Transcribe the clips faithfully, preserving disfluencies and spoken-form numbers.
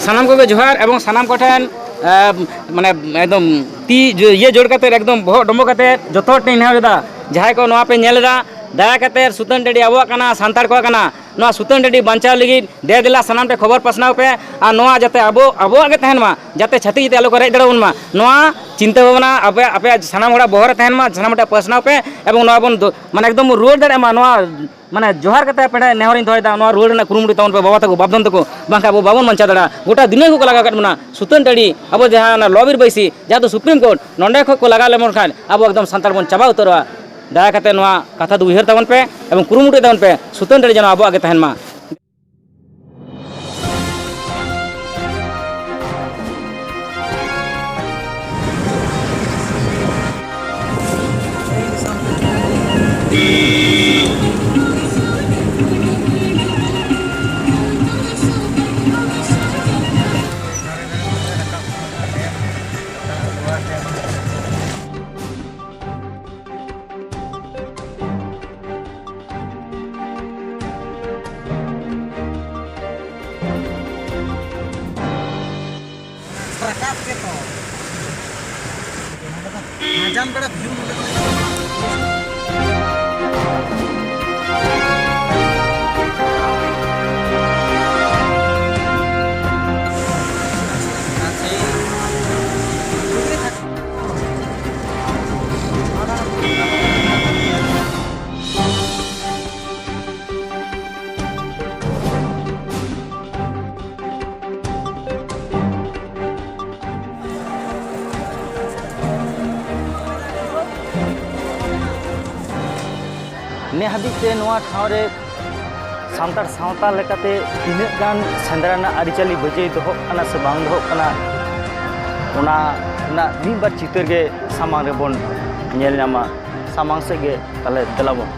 ᱥᱟᱱᱟᱢ ᱠᱚᱜᱮ ᱡᱚᱦᱟᱨ, ᱮᱵᱚᱝ ᱥᱟᱱᱟᱢ ᱠᱚᱴᱷᱮᱱ, ᱮ, ᱢᱟᱱᱮ, ᱮᱠᱫᱚᱢ ᱛᱤ ᱡᱚ-, ᱤᱭᱟᱹ ᱡᱳᱲ ᱠᱟᱛᱮ, ᱮᱠᱫᱚᱢ ᱵᱚᱦᱚᱜ ᱰᱚᱢᱵᱚ ᱠᱟᱛᱮ ᱡᱚᱛᱚ ᱦᱚᱲ ᱴᱷᱮᱱ ᱱᱮᱦᱚᱨ ᱮᱫᱟ, ᱡᱟᱦᱟᱸᱭ ᱠᱚ ᱱᱚᱣᱟ ᱯᱮ ᱧᱮᱞ ᱮᱫᱟ, ᱫᱟᱭᱟ ᱠᱟᱛᱮ ᱥᱩᱛᱟᱹᱱ ᱴᱟᱺᱰᱤ ᱟᱵᱚᱣᱟᱜ ᱠᱟᱱᱟ, ᱥᱟᱱᱛᱟᱲ ᱠᱚᱣᱟᱜ ᱠᱟᱱᱟ᱾ ᱱᱚᱣᱟ ᱥᱩᱛᱟᱹᱱ ᱴᱟᱺᱰᱤ ᱵᱟᱧᱪᱟᱣ ᱞᱟᱹᱜᱤᱫ ᱫᱮ ᱫᱮᱞᱟ ᱥᱟᱱᱟᱢ ᱴᱷᱮᱱ ᱠᱷᱚᱵᱚᱨ ᱯᱟᱥᱱᱟᱣ ᱯᱮ, ᱟᱨ ᱱᱚᱣᱟ ᱡᱟᱛᱮ ᱟᱵᱚ, ᱟᱵᱚᱣᱟᱜ ᱜᱮ ᱛᱟᱦᱮᱱ ᱢᱟ, ᱡᱟᱛᱮ ᱪᱷᱟᱹᱛᱤᱠ ᱡᱟᱹᱛᱤ ᱟᱞᱚ ᱠᱚ ᱨᱮᱡ ᱫᱟᱲᱮᱭᱟᱵᱚᱱ ᱢᱟ᱾ ᱱᱚᱣᱟ ᱪᱤᱱᱛᱟᱹ ᱵᱷᱟᱵᱽᱱᱟ ᱟᱯᱮ, ᱟᱯᱮᱭᱟᱜ ᱥᱟᱱᱟᱢ ᱦᱚᱲᱟᱜ ᱵᱚᱦᱚᱜ ᱨᱮ ᱛᱟᱦᱮᱱ ᱢᱟ, ᱥᱟᱱᱟᱢ ᱴᱷᱮᱱ ᱯᱟᱥᱱᱟᱣ ᱯᱮ, ᱮᱵᱚᱝ ᱱᱚᱣᱟ ᱵᱚᱱ ᱫᱚ, ᱢᱟᱱᱮ, ᱮᱠᱫᱚᱢ ᱵᱚᱱ ᱨᱩᱣᱟᱹᱲ ᱫᱟᱲᱮᱭᱟᱜ ᱢᱟ᱾ ᱱᱚᱣᱟ ᱢᱟᱱᱮ, ᱡᱚᱦᱟᱨ ᱠᱟᱛᱮ ᱟᱯᱮ ᱴᱷᱮᱱ ᱱᱮᱦᱚᱨᱤᱧ ᱫᱚᱦᱚᱭᱮᱫᱟ, ᱱᱚᱣᱟ ᱨᱩᱣᱟᱹᱲ ᱨᱮᱱᱟᱜ ᱠᱩᱨᱩᱢᱩᱴᱩ ᱛᱟᱵᱚᱱ ᱯᱮ ᱵᱟᱵᱟ ᱛᱟᱠᱚ, ᱵᱟᱯ ᱫᱷᱚᱱ ᱛᱟᱠᱚ, ᱵᱟᱝᱠᱷᱟᱱ ᱟᱵᱚ ᱵᱟᱵᱚᱱ ᱵᱟᱧᱪᱟᱣ ᱫᱟᱲᱮᱭᱟᱜᱼᱟ᱾ ᱜᱚᱴᱟ ᱫᱩᱱᱤᱭᱟᱹ ᱠᱚᱠᱚ ᱞᱟᱜᱟᱣ ᱠᱮᱫ ᱵᱚᱱᱟ, ᱥᱩᱛᱟᱹᱱ ᱴᱟᱺᱰᱤ, ᱟᱵᱚ ᱡᱟᱦᱟᱸ ᱚᱱᱟ ᱞᱚ ᱵᱤᱨ ᱵᱟᱹᱭᱥᱤ, ᱡᱟᱦᱟᱸ ᱫᱚ ᱥᱩᱯᱨᱤᱢ ᱠᱳᱨᱴ, ᱱᱚᱸᱰᱮ ᱠᱷᱚᱱ ᱠᱚ ᱞᱟᱜᱟᱣ ᱞᱮᱵᱚᱱ ᱠᱷᱟᱱ ᱟᱵᱚ ᱮᱠᱫᱚᱢ ᱥᱟᱱᱛᱟᱲ ᱵᱚᱱ ᱪᱟᱵᱟ ᱩᱛᱟᱹᱨᱚᱜᱼᱟ᱾ ᱫᱟᱭᱟ ᱠᱟᱛᱮ ᱱᱚᱣᱟ ᱠᱟᱛᱷᱟ ᱫᱚ ᱩᱭᱦᱟᱹᱨ ᱛᱟᱵᱚᱱ ᱯᱮ ᱮᱵᱚᱝ ᱠᱩᱨᱩᱢᱩᱴᱩᱭ ᱛᱟᱵᱚᱱ ᱯᱮ, ᱥᱩᱛᱟᱹᱱ ᱴᱟᱺᱰᱤ ᱡᱮᱱᱚ ᱟᱵᱚᱣᱟᱜ ᱜᱮ ᱛᱟᱦᱮᱱ ᱢᱟ᱾ ᱨᱟᱠᱟᱵ ᱜᱮ ᱛᱚ᱾ ᱢᱟᱡᱟᱱ ᱵᱮᱲᱟ view ᱱᱚᱰᱮ ᱫᱚ ᱱᱮ ᱦᱟᱹᱵᱤᱡ ᱛᱮ ᱱᱚᱣᱟ ᱴᱷᱟᱶ ᱨᱮ ᱥᱟᱱᱛᱟᱲ ᱥᱟᱶᱛᱟ ᱞᱮᱠᱟᱛᱮ ᱛᱤᱱᱟᱹᱜ ᱜᱟᱱ ᱥᱮᱸᱫᱽᱨᱟ ᱨᱮᱱᱟᱜ ᱟᱹᱨᱤᱪᱟᱹᱞᱤ ᱵᱟᱹᱡᱟᱹᱭ ᱫᱚᱦᱚᱜ ᱠᱟᱱᱟ ᱥᱮ ᱵᱟᱝ ᱫᱚᱦᱚᱜ ᱠᱟᱱᱟ, ᱚᱱᱟ ᱨᱮᱱᱟᱜ ᱢᱤᱫ ᱵᱟᱨ ᱪᱤᱛᱟᱹᱨ ᱜᱮ ᱥᱟᱢᱟᱝ ᱨᱮᱵᱚᱱ ᱧᱮᱞ ᱧᱟᱢᱟ᱾ ᱥᱟᱢᱟᱝ ᱥᱮᱫ ᱜᱮ ᱛᱟᱦᱞᱮ ᱫᱮᱞᱟ ᱵᱚᱱ᱾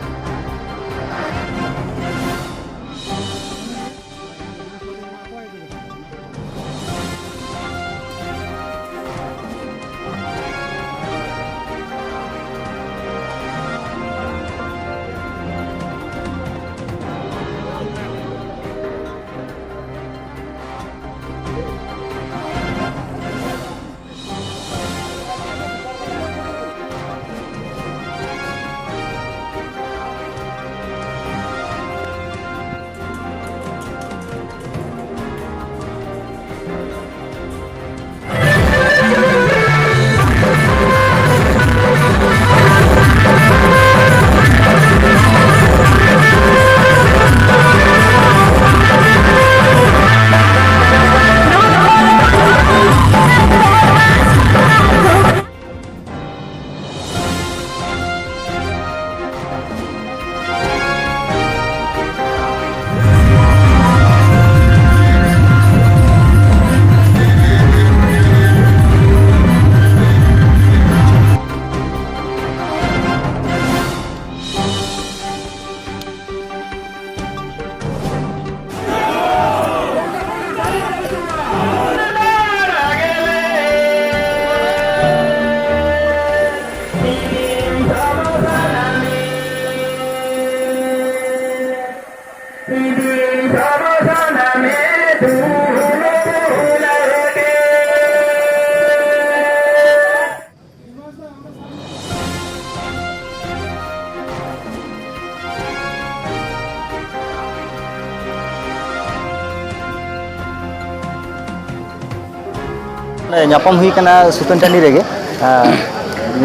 ᱧᱟᱯᱟᱢ ᱦᱩᱭ ᱠᱟᱱᱟ ᱥᱩᱛᱟᱹᱱ ᱴᱟᱺᱰᱤ ᱨᱮᱜᱮ, ᱟᱸ,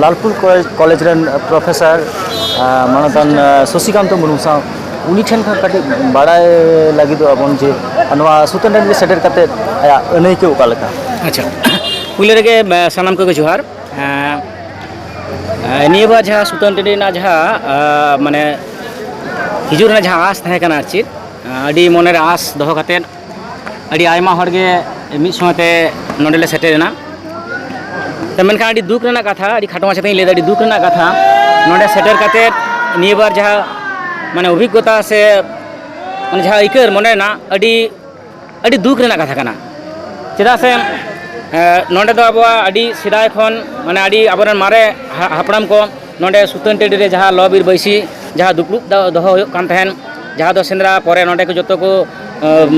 ᱞᱟᱞᱯᱩᱨ ᱠᱚᱞᱮᱡᱽ, ᱠᱚᱞᱮᱡᱽ ᱨᱮᱱ ᱯᱨᱚᱯᱷᱮᱥᱚᱨ, ᱟᱸ, ᱢᱟᱱᱚᱛᱟᱱ, ᱟᱸ, ᱥᱚᱥᱤᱠᱟᱱᱛᱚ ᱢᱩᱨᱢᱩ ᱥᱟᱶ᱾ ᱩᱱᱤ ᱴᱷᱮᱱ ᱠᱷᱚᱱ ᱠᱟᱹᱴᱤᱡ ᱵᱟᱲᱟᱭ ᱞᱟᱹᱜᱤᱫᱚᱜᱼᱟ ᱵᱚᱱ ᱡᱮ ᱱᱚᱣᱟ ᱥᱩᱛᱟᱹᱱ ᱴᱟᱺᱰᱤ ᱨᱮ ᱥᱮᱴᱮᱨ ᱠᱟᱛᱮᱫ ᱟᱭᱟᱜ ᱟᱹᱱᱟᱹᱭᱠᱟᱹᱣ ᱚᱠᱟ ᱞᱮᱠᱟ? ᱟᱪᱪᱷᱟ, ᱯᱩᱭᱞᱩ ᱨᱮᱜᱮ, ᱟᱸ, ᱥᱟᱱᱟᱢ ᱠᱚᱜᱮ ᱡᱚᱦᱟᱨ᱾ ᱟᱸ, ᱟᱸ, ᱱᱤᱭᱟᱹ ᱵᱟᱨ ᱡᱟᱦᱟᱸ ᱥᱩᱛᱟᱹᱱ ᱴᱟᱺᱰᱤ ᱨᱮᱱᱟᱜ ᱡᱟᱦᱟᱸ, ᱟᱸ, ᱢᱟᱱᱮ ᱦᱤᱡᱩᱜ ᱨᱮᱱᱟᱜ ᱡᱟᱦᱟᱸ ᱟᱸᱥ ᱛᱟᱦᱮᱸ ᱠᱟᱱᱟ, ᱟᱨ ᱪᱮᱫ, ᱟᱸ, ᱟᱹᱰᱤ ᱢᱚᱱᱮᱨᱮ ᱟᱸᱥ ᱫᱚᱦᱚ ᱠᱟᱛᱮᱫ ᱟᱹᱰᱤ ᱟᱭᱢᱟ ᱦᱚᱲ ᱜᱮ ᱢᱤᱫ ᱥᱚᱸᱜᱮ ᱛᱮ ᱱᱚᱸᱰᱮ ᱞᱮ ᱥᱮᱴᱮᱨ ᱮᱱᱟ᱾ ᱛᱚ ᱢᱮᱱᱠᱷᱟᱱ ᱟᱹᱰᱤ ᱫᱩᱠ ᱨᱮᱱᱟᱜ ᱠᱟᱛᱷᱟ, ᱟᱹᱰᱤ ᱠᱷᱟᱴᱚ ᱢᱟᱪᱷᱟ ᱛᱮᱧ ᱞᱟᱹᱭᱫᱟ, ᱟᱹᱰᱤ ᱫᱩᱠ ᱨᱮᱱᱟᱜ ᱠᱟᱛᱷᱟ, ᱱᱚᱸᱰᱮ ᱥᱮᱴᱮᱨ ᱠᱟᱛᱮᱫ ᱱᱤᱭᱟᱹ ᱵᱟᱨ ᱡᱟᱦᱟᱸ ᱢᱟᱱᱮ ᱚᱵᱷᱤᱜᱽᱜᱚᱛᱟ ᱥᱮ ᱢᱟᱱᱮ ᱡᱟᱦᱟᱸ ᱟᱹᱭᱠᱟᱹᱣ ᱢᱚᱱᱮ ᱨᱮᱱᱟᱜ ᱟᱹᱰᱤ, ᱟᱹᱰᱤ ᱫᱩᱠ ᱨᱮᱱᱟᱜ ᱠᱟᱛᱷᱟ ᱠᱟᱱᱟ᱾ ᱪᱮᱫᱟᱜ ᱥᱮ, ᱮ, ᱱᱚᱸᱰᱮ ᱫᱚ ᱟᱵᱚᱣᱟᱜ ᱟᱹᱰᱤ ᱥᱮᱫᱟᱭ ᱠᱷᱚᱱ ᱢᱟᱱᱮ ᱟᱹᱰᱤ ᱟᱵᱚᱨᱮᱱ ᱢᱟᱨᱮ ᱦᱟ-, ᱦᱟᱯᱲᱟᱢ ᱠᱚ ᱱᱚᱸᱰᱮ ᱥᱩᱛᱟᱹᱱ ᱴᱟᱺᱰᱤ ᱨᱮ ᱡᱟᱦᱟᱸ ᱞᱚ ᱵᱤᱨ ᱵᱟᱹᱭᱥᱤ ᱡᱟᱦᱟᱸ ᱫᱩᱯᱲᱩᱵ ᱫᱚ-, ᱫᱚᱦᱚ ᱦᱩᱭᱩᱜ ᱠᱟᱱ ᱛᱟᱦᱮᱸᱱ, ᱡᱟᱦᱟᱸ ᱫᱚ ᱥᱮᱸᱫᱽᱨᱟ ᱯᱚᱨᱮ ᱱᱚᱸᱰᱮ ᱠᱚ ᱡᱚᱛᱚ ᱠᱚ, ᱟᱢ,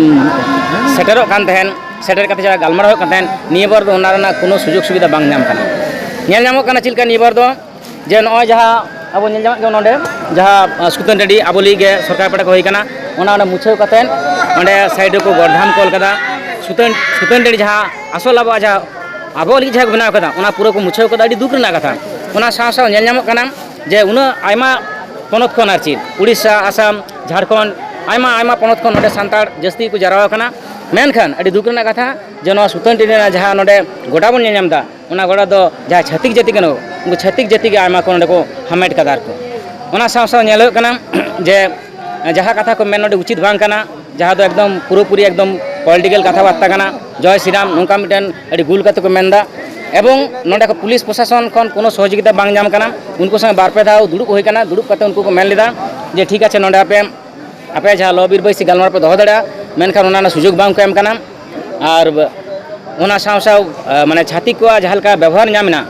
ᱥᱮᱴᱮᱨᱚᱜ ᱠᱟᱱ ᱛᱟᱦᱮᱸᱱ, ᱥᱮᱴᱮᱨ ᱠᱟᱛᱮ ᱡᱟᱦᱟᱸ ᱜᱟᱞᱢᱟᱨᱟᱣ ᱦᱩᱭᱩᱜ ᱠᱟᱱ ᱛᱟᱦᱮᱸᱱ, ᱱᱤᱭᱟᱹ ᱵᱟᱨ ᱫᱚ ᱚᱱᱟ ᱨᱮᱱᱟᱜ ᱠᱳᱱᱳ ᱥᱩᱡᱳᱜᱽ ᱥᱩᱵᱤᱫᱷᱟ ᱵᱟᱝ ᱧᱟᱢ ᱠᱟᱱᱟ᱾ ᱧᱮᱞ ᱧᱟᱢᱚᱜ ᱠᱟᱱᱟ ᱪᱮᱫ ᱞᱮᱠᱟ ᱱᱤᱭᱟᱹ ᱵᱟᱨ ᱫᱚ, ᱡᱮ ᱱᱚᱜᱼᱚᱭ ᱡᱟᱦᱟᱸ ᱟᱵᱚ ᱧᱮᱞ ᱧᱟᱢᱚᱜ ᱠᱟᱱᱟ ᱱᱚᱸᱰᱮ, ᱡᱟᱦᱟᱸ, ᱟᱸ, ᱥᱩᱛᱟᱹᱱ ᱴᱟᱺᱰᱤ ᱟᱵᱚ ᱞᱟᱹᱜᱤᱫ ᱜᱮ ᱥᱚᱨᱠᱟᱨ ᱯᱟᱦᱴᱟ ᱠᱷᱚᱱ ᱦᱩᱭ ᱠᱟᱱᱟ, ᱚᱱᱟ ᱚᱸᱰᱮ ᱢᱩᱪᱷᱟᱹᱣ ᱠᱟᱛᱮᱫ ᱚᱸᱰᱮ ᱥᱟᱭᱤᱰ ᱨᱮᱠᱚ ᱜᱚᱨᱫᱷᱟᱢ ᱠᱚ ᱚᱞ ᱠᱟᱫᱟ᱾ ᱥᱩᱛᱟᱹᱱ, ᱥᱩᱛᱟᱹᱱ ᱴᱟᱺᱰᱤ ᱡᱟᱦᱟᱸ ᱟᱥᱚᱞ ᱟᱵᱚᱣᱟᱜ ᱡᱟᱦᱟᱸ, ᱟᱵᱚ ᱞᱟᱹᱜᱤᱫ ᱡᱟᱦᱟᱸ ᱠᱚ ᱵᱮᱱᱟᱣ ᱠᱟᱫᱟ, ᱚᱱᱟ ᱯᱩᱨᱟᱹ ᱠᱚ ᱢᱩᱪᱷᱟᱹᱣ ᱠᱟᱫᱟ, ᱟᱹᱰᱤ ᱫᱩᱠ ᱨᱮᱱᱟᱜ ᱠᱟᱛᱷᱟ᱾ ᱚᱱᱟ ᱥᱟᱶ ᱥᱟᱶ ᱧᱮᱞ ᱧᱟᱢᱚᱜ ᱠᱟᱱᱟ ᱡᱮ ᱩᱱᱟᱹᱜ ᱟᱭᱢᱟ ᱯᱚᱱᱚᱛ ᱠᱷᱚᱱ, ᱟᱨ ᱪᱮᱫ, ᱩᱲᱤᱥᱥᱟ, ᱟᱥᱟᱢ, ᱡᱷᱟᱲᱠᱷᱚᱸᱰ, ᱟᱭᱢᱟ ᱟᱭᱢᱟ ᱯᱚᱱᱚᱛ ᱠᱷᱚᱱ ᱱᱚᱸᱰᱮ ᱥᱟᱱᱛᱟᱲ ᱡᱟᱹᱥᱛᱤ ᱠᱚ ᱡᱟᱨᱣᱟ ᱠᱟᱱᱟ᱾ ᱢᱮᱱᱠᱷᱟᱱ ᱟᱹᱰᱤ ᱫᱩᱠ ᱨᱮᱱᱟᱜ ᱠᱟᱛᱷᱟ ᱡᱮ ᱱᱚᱣᱟ ᱥᱩᱛᱟᱹᱱ ᱴᱟᱺᱰᱤ ᱨᱮᱱᱟᱜ ᱡᱟᱦᱟᱸ ᱱᱚᱸᱰᱮ ᱜᱚᱰᱟ ᱵᱚᱱ ᱧᱮᱞ ᱧᱟᱢ ᱮᱫᱟ, ᱚᱱᱟ ᱜᱚᱰᱟ ᱫᱚ ᱡᱟᱦᱟᱸ ᱪᱷᱟᱹᱛᱤᱠ ᱡᱟᱹᱛᱤ ᱠᱟᱱᱟ ᱠᱚ, ᱩᱱᱠᱩ ᱪᱷᱟᱹᱛᱤᱠ ᱡᱟᱹᱛᱤ ᱜᱮ ᱟᱭᱢᱟ ᱠᱚ ᱱᱚᱸᱰᱮ ᱠᱚ ᱦᱟᱢᱮᱴ ᱠᱟᱫᱟ ᱟᱨᱠᱤ᱾ ᱚᱱᱟ ᱥᱟᱶ ᱥᱟᱶ ᱧᱮᱞ ᱦᱩᱭᱩᱜ ᱠᱟᱱᱟ ᱡᱮ ᱡᱟᱦᱟᱸ ᱠᱟᱛᱷᱟ ᱠᱚ ᱢᱮᱱ ᱱᱚᱸᱰᱮ ᱩᱪᱤᱛ ᱵᱟᱝ ᱠᱟᱱᱟ, ᱡᱟᱦᱟᱸ ᱫᱚ ᱮᱠᱫᱚᱢ ᱯᱩᱨᱟᱹᱯᱩᱨᱤ ᱮᱠᱫᱚᱢ ᱯᱚᱞᱤᱴᱤᱠᱮᱞ ᱠᱟᱛᱷᱟ ᱵᱟᱨᱛᱟ ᱠᱟᱱᱟ, ᱡᱚᱭ ᱥᱨᱤᱨᱟᱢ ᱱᱚᱝᱠᱟ ᱢᱤᱫᱴᱮᱱ ᱟᱹᱰᱤ ᱜᱩᱞ ᱠᱟᱛᱮ ᱠᱚ ᱢᱮᱱᱫᱟ᱾ ᱮᱵᱚᱝ ᱱᱚᱸᱰᱮ ᱠᱚ ᱯᱩᱞᱤᱥ ᱯᱨᱚᱥᱟᱥᱚᱱ ᱠᱷᱚᱱ ᱠᱳᱱᱳ ᱥᱚᱦᱚᱡᱳᱜᱤᱛᱟ ᱵᱟᱝ ᱧᱟᱢ ᱠᱟᱱᱟ, ᱩᱱᱠᱩ ᱥᱚᱸᱜᱮ ᱵᱟᱨ ᱯᱮ ᱫᱷᱟᱣ ᱫᱩᱲᱩᱵ ᱦᱩᱭ ᱠᱟᱱᱟ, ᱫᱩᱲᱩᱵ ᱠᱟᱛᱮ ᱩᱱᱠᱩ ᱠᱚ ᱢᱮᱱ ᱞᱮᱫᱟ ᱡᱮ ᱴᱷᱤᱠ ᱟᱪᱷᱮ ᱱᱚᱸᱰᱮ ᱟᱯᱮ ᱟᱯᱮ ᱡᱟᱦᱟᱸ ᱞᱚ ᱵᱤᱨ ᱵᱟᱹᱭᱥᱤ ᱜᱟᱞᱢᱟᱨᱟᱣ ᱯᱮ ᱫᱚᱦᱚ ᱫᱟᱲᱮᱭᱟᱜᱼᱟ, ᱢᱮᱱᱠᱷᱟᱱ ᱚᱱᱟ ᱨᱮᱱᱟᱜ ᱥᱩᱡᱳᱜᱽ ᱵᱟᱝ ᱠᱚ ᱮᱢ ᱠᱟᱱᱟ᱾ ᱟᱨ ᱚᱱᱟ ᱥᱟᱶ ᱥᱟᱶ, ᱮ, ᱢᱟᱱᱮ ᱪᱷᱟᱹᱛᱤᱠ ᱠᱚᱣᱟᱜ ᱡᱟᱦᱟᱸ ᱞᱮᱠᱟ ᱵᱮᱵᱚᱦᱟᱨ ᱧᱟᱢ ᱮᱱᱟ,